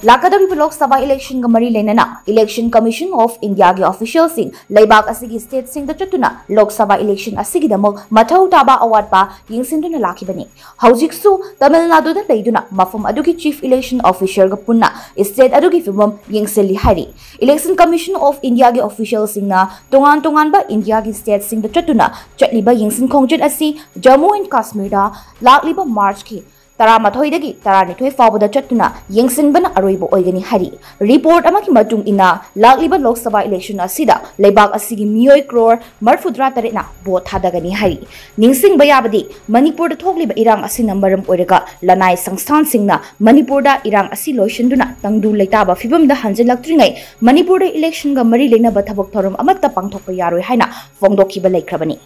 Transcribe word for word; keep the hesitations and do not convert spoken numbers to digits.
ꯂꯥꯛꯀꯗꯧꯔꯤꯕ ꯂꯣꯛ ꯁꯚꯥ ꯏꯂꯦꯛꯁꯟꯒ ꯃꯔꯤ ꯂꯩꯅꯅ Election Commission of Indiaꯒꯤ officialꯁꯤꯡ ꯂꯩꯕꯥꯛ ꯑꯁꯤꯒꯤ stateꯁꯤꯡꯗ ꯆꯠꯇꯨꯅ ꯂꯣꯛ ꯁꯚꯥ ꯏꯂꯦꯛꯁꯟ ꯑꯁꯤꯒꯤꯗꯃꯛ ꯃꯊꯧ ꯇꯥꯕ ꯑꯋꯥꯠꯄ ꯌꯦꯡꯁꯤꯟꯗꯨꯅ ꯂꯥꯛꯈꯤꯕꯅꯤ꯫ ꯍꯧꯖꯤꯛꯁꯨ ꯇꯥꯃꯤꯜ ꯅꯥꯗꯨꯗ ꯂꯩꯗꯨꯅ ꯃꯐꯝ ꯑꯗꯨꯒꯤ chief electionꯒ ꯄꯨꯟꯅ state ꯑꯗꯨꯒꯤ ꯐꯤꯕꯝ ꯌꯦꯡꯁꯤꯜꯂꯤ ꯍꯥꯏꯔꯤ꯫ Election Commission of Indiaꯒꯤ officialꯁꯤꯡꯅ ꯇꯣꯉꯥꯟ ꯇꯣꯉꯥꯟꯕ ꯏꯟꯗꯤꯌꯥꯒꯤ stateꯁꯤꯡꯗ ꯆꯠꯇꯨꯅ ꯆꯠꯂꯤꯕ ꯌꯦꯡꯁꯤꯟ ꯈꯣꯡꯖꯠ ꯑꯁꯤ ꯖꯝꯃꯨ and ꯀꯥꯁꯃꯤꯔꯗ ꯂꯥꯛꯂꯤꯕ Marchꯀꯤ ꯇꯔꯥꯃꯥꯊꯣꯏꯗꯒꯤ ꯇꯔꯥꯅꯤꯊꯣꯏ ꯐꯥꯎꯕꯗ ꯆꯠꯇꯨꯅ ꯌꯦꯡꯁꯤꯟꯕꯅ ꯑꯔꯣꯏꯕ ꯑꯣꯏꯒꯅꯤ ꯍꯥꯏꯔꯤ꯫ Report ꯑꯃꯒꯤ ꯃꯇꯨꯡ ꯏꯟꯅ, ꯂꯥꯛꯂꯤꯕ ꯂꯣꯛ ꯁꯚꯥ election ꯑꯁꯤꯗ ꯂꯩꯕꯥꯛ ꯑꯁꯤꯒꯤ ꯃꯤꯑꯣꯏ crore ꯃꯔꯤꯐꯨꯇꯔꯥ ꯇꯔꯦꯠꯅ vote ꯊꯥꯗꯒꯅꯤ ꯍꯥꯏꯔꯤ꯫ ꯅꯤꯡꯁꯤꯡꯕ ꯌꯥꯕꯗꯤ, ꯃꯅꯤꯄꯨꯔꯗ ꯊꯣꯛꯂꯤꯕ ꯏꯔꯥꯡ ꯑꯁꯤꯅ ꯃꯔꯝ ꯑꯣꯏꯔꯒ ꯂꯅꯥꯏ ꯁꯪꯁꯊꯥꯟꯁꯤꯡꯅ ꯃꯅꯤꯄꯨꯔꯗ ꯏꯔꯥꯡ ꯑꯁꯤ ꯂꯣꯏꯁꯤꯟꯗꯨꯅ ꯇꯪꯗꯨ ꯂꯩꯇꯥꯕ ꯐꯤꯕꯝꯗ ꯍꯟꯖꯤꯜꯂꯛꯇ꯭ꯔꯤꯉꯩ ꯃꯅꯤꯄꯨꯔꯗ election ꯒ ꯃꯔꯤ ꯂꯩꯅꯕ ꯊꯕꯛ ꯊꯧꯔꯝ ꯑꯃꯠꯇ ꯄꯥꯡꯊꯣꯛꯄ ꯌꯥꯔꯣꯏ ꯍꯥꯏꯅ ꯐꯣꯡꯗꯣꯛꯈꯤꯕ ꯂꯩꯈ꯭ꯔꯕꯅꯤ꯫